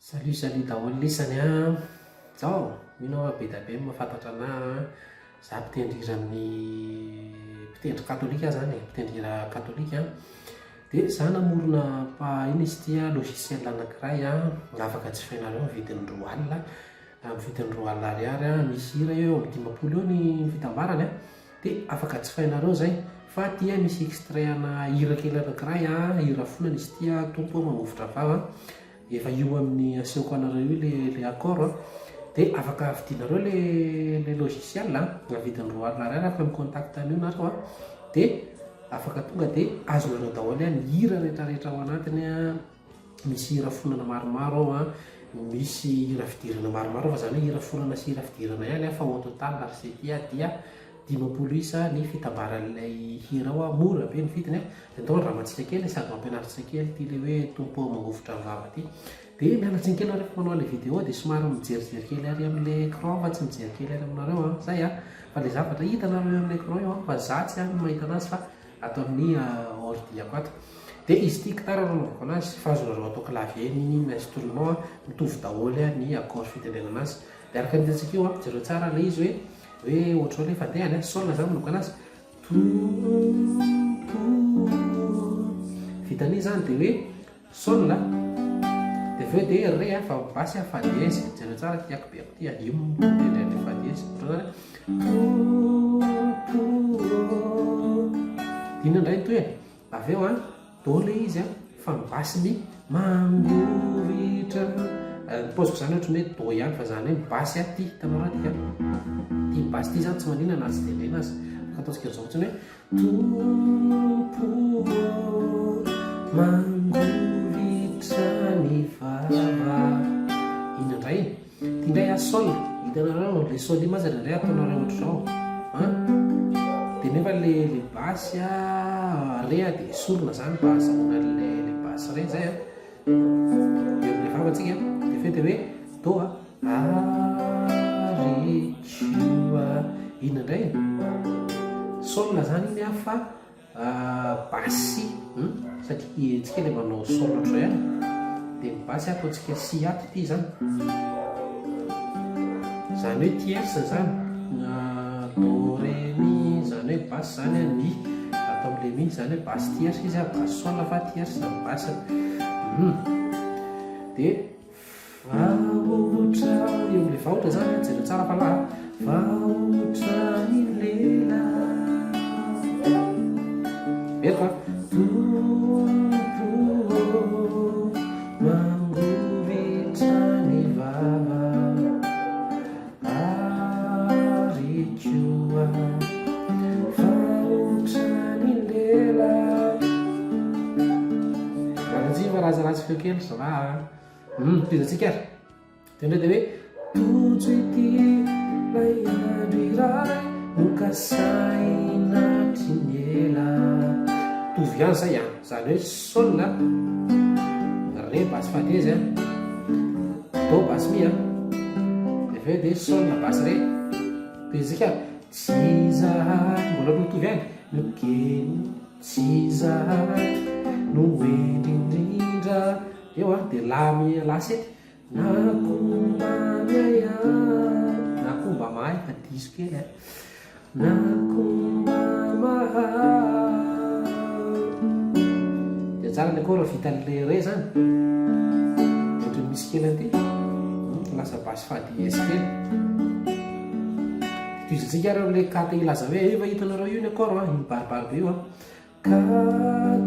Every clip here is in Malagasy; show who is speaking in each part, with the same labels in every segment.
Speaker 1: Salut salut daholo lisany a! Zao, mino aho fa be dia be ny mahafantatra anà a! Za mpitendry hira amin'ny mpitendry katolika aho zany e, mpitendry hira katolika an, dia za namorona pa inona izy ity a, logiciel anankiray a, afaka jifainareo amin'ny vidiny 20 alina, amin'ny vidiny 20 ariary a, misy hira eo amin'ny 50 eo ny fitambarany a, dia afaka jifainareo izay, fa aty a misy extrait ana hira kely anankiray a, hira fonana izy ity a, Tompo ô mangovitra vava. Efa io amin'ny asehoko anareo io le le accord an, de afaka vidinareo le le logiciel an, vidiny 20 alina ariary afaka mi-contact an'io nareo an, de afaka tonga de azonareo daholo an ny hira rehetra rehetra ao anatiny an, misy hira fonana maromaro ao an, misy hira fidirana maromaro ao fa zany hoe hira fonana sy hira fidirana ihany an fa au total ry se ty an dia 50 isa ny fitambaran'ilay hira ao an, mora be ny vidiny an, dia ndao andramantsika kely sady mampianaritsika kely ity ilay hoe Tompo ô mangovitra ny vava ity. Dia miala tsiny kely aho rehefa manao an'ilay vidéo dia somary mijerijery kely ary amin'ilay écran fa tsy mijery kely ary aminareo an, zay an, fa ilay zavatra hitanareo eo amin'ny écran io an, fa za tsy any no mahita anazy fa ato amin'ny ordi-ako ato. Dia izy ity gitara no anaovako anazy fa azonareo atao clavier n'inon'inona instrument an, mitovy daholo ny accord fitendrena anazy. Dia araka ny hitantsika io an, jereo tsara ilay izy hoe Hoe ohatr'izao ilay fandehany a, sol zany manomboka anazy. Tompo Vita an'iny zany dia hoe sol a, dia avy eo dia ré a, fa basy a, fa dièse. Jereo tsara ity akobeako ity a, io mitendry an'ilay fa dièse. Ohatr'izao zany. Tompo Dia inona indray ny tohiny? Avy eo an, do ilay izy an, fa ny basy mi mangovitra. Ny paoziko izany ohatran'ny hoe do ihany fa izany hoe ny basy an, ity, hitanareo ity an. Ity basy ity izany tsy maninona na tsy tendrena aza. Afaka ataontsika an'izao fotsiny hoe Tompo ô, mangovitra ny vava. Inona indray iny? Ity indray a sol, hitanareo le sol iny mantsy indraindray ataonareo ohatr'izao an, dia nefa le le basse a re a dia esorina zany mba ahazahoana an'le le basse re zay a, dia eo amin'le vava tsika dia avy eo dia hoe do a, ary koa inona indray e, sol zany iny a fa Basse hum satria tsika le manao sol ohatr'izao ihany dia ny basse ataontsika si ato ity izany izany hoe tierce izany do re mi izany hoe basse izany a mi atao amin'ilay mi izany hoe basse tierce izy a basse sol fa tierce ny basse hum dia Vahotra, eo amin'ilay vahotra izany an, jereo tsara fa lahy, vahotra ny lela. Veriko an. Tompo ô, mangovitra ny vava, ary koa vahotra ny lela. Miala tsiny fa ratsiratsy feo kely ry zalahy a. Hum, tohizantsika ary. Dia indray dia hoe Tojo ity ilay andro iray nokasaina hatry ny ela. Mitovy ihany izay an, izany hoe sol a, re basse fa dièse a, do basse mi a, dia avy eo dia sol basse re. Tohizantsika ary. Tsy izahay, mbola mitovy ihany, no kely, tsy izahay no hendry indrindra. Eo an, dia la mi la sety. Na koa mba miahy ahy. Na koa mba mahay fa diso kely an. Na koa mba mahay. Dia tsara ny accord vita an'ilay re zany. Dia ohatran'ny misy kely an'ity. Lasa basse fa dièse kely. Tohizantsika ary amin'ilay ka te hilaza hoe efa hitanareo io ny accord an, io mibaribary be io an. Ka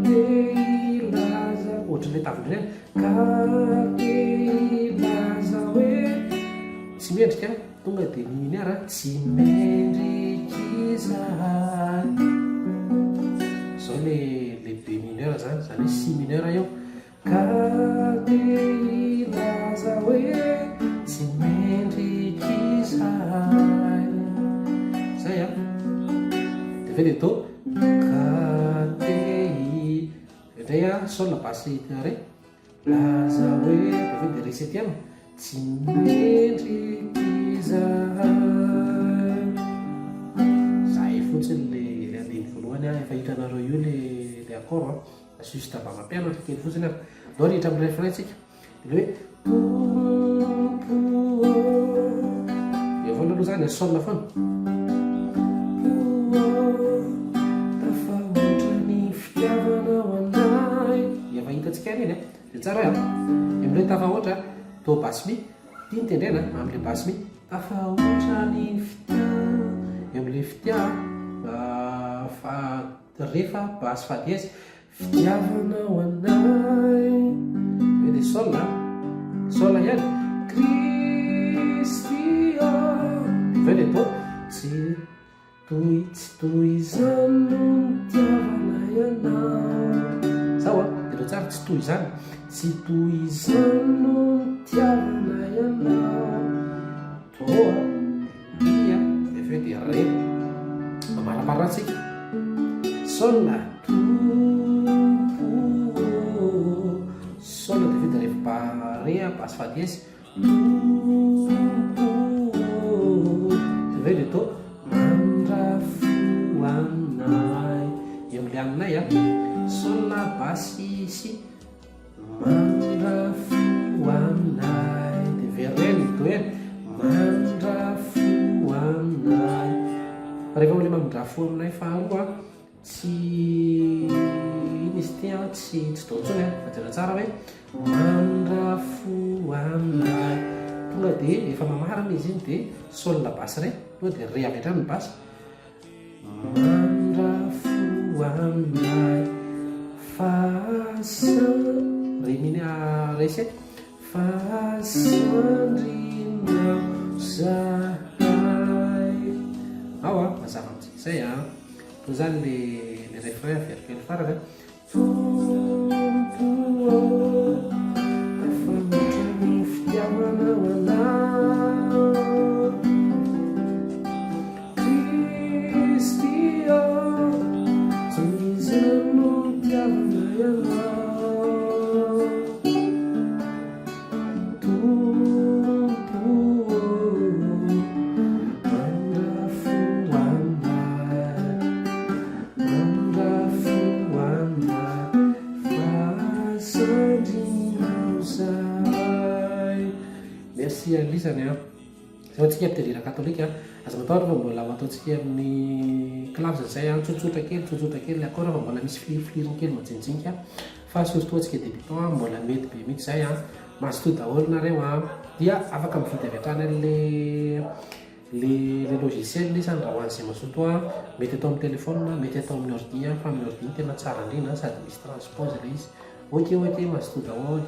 Speaker 1: te hilaza, ohatran'ilay tavindry ireny, ka te hilaza hoe tsy mendrika, tonga dia mi mineur, tsy mendrika izahay. Izao ilay ilay B mineur izany, izany hoe si mineur io. Ka te hilaza hoe tsy mendrika izahay. Zay an. Dia avy eo dia do. Ka te hi. Indray an, sol basse ré. Laza hoe, dia avy eo dia ré septième. Tsy mendrika izahay. Zay fotsiny le le andininy voalohany an, efa hitanareo io le le accord an. Juste mba mampianatra kely fotsiny aho. Ndao rihitra amin'ny refrain tsika. Dia hoe. Tompo ô. Eo foana aloha zany, sol foana. Tompo ô, tafahoatra ny fitiavanao anay. Efa hitantsika ihany iny e. Dia tsara e. Eo amin'ilay tafahoatra, do basse mi, ity no tendrena amin'ilay basse mi. Tafahoatra ny fitia, eo amin'ilay fitia, fa ré fa basse fa dièse. Fitiavanao anay. Eo dia sol a. Sol ihany. Kristy ô. Avy eo dia do. Tsy toy tsy toy izany no nitiavanay anao. Zao a, jereo tsara, tsy toy izany. Tsy toy izany no nitiavanay anao. Do a. Mi a, dia avy eo dia Re. Mamaraparana tsika. Sol a, Tompo ô. Sol dia avy eo dia Ré ba Ré a, basse fa dièse. Tompo ô. Dia avy eo dia Do. Mandrafo anay. Eo amin'ilay anay a. Sol a, basse si. Mandrafo anay. Dia vereno do e. Mandrafo anay. Fa rehefa ilay mamindrafo aminay faharoa tsy iny izy ity an, tsy tsy do intsony an. Fa jereo tsara hoe mandrafo anay. Tonga dia efa mamarana izy iny dia sol basse ré. Tonga dia ré avy hatrany ny basse. Mandrafo anay fa ré mine ré se fa sandrinao zahay. Ao a, mazava amintsika izay a. Toy izany le le refrain averiko kely farany a. Tompo ô, tafahoatra ny fitiavanao anah. Kristy ô, tsy iza no nitiavanay anao. Tompo ô, mandrafo anay. Mandrafoana fa sandrinao zahay. Merci an'lisany a. Zao antsika mpitendrena katolika a. Aza matahotra fa mbola ho ataontsika amin'ny claves izay a. Tsotsotra kely, tsotsotra kely ny accord fa mbola misy filirifiliriny kely majinijinika fa surtout antsika débutant a, mbola mety be mihitsy izay a. Mazotoa daholo nareo a. Dia afaka mividy avy hatrany an'le Le le logiciel isany raha ho an'izay mazoto an, mety atao amin'ny téléphone, mety atao amin'ny ordi an, fa amin'ny ordi no tena tsara indrindra sady misy transpose ilay izy. Ok ok mazotoa daholo.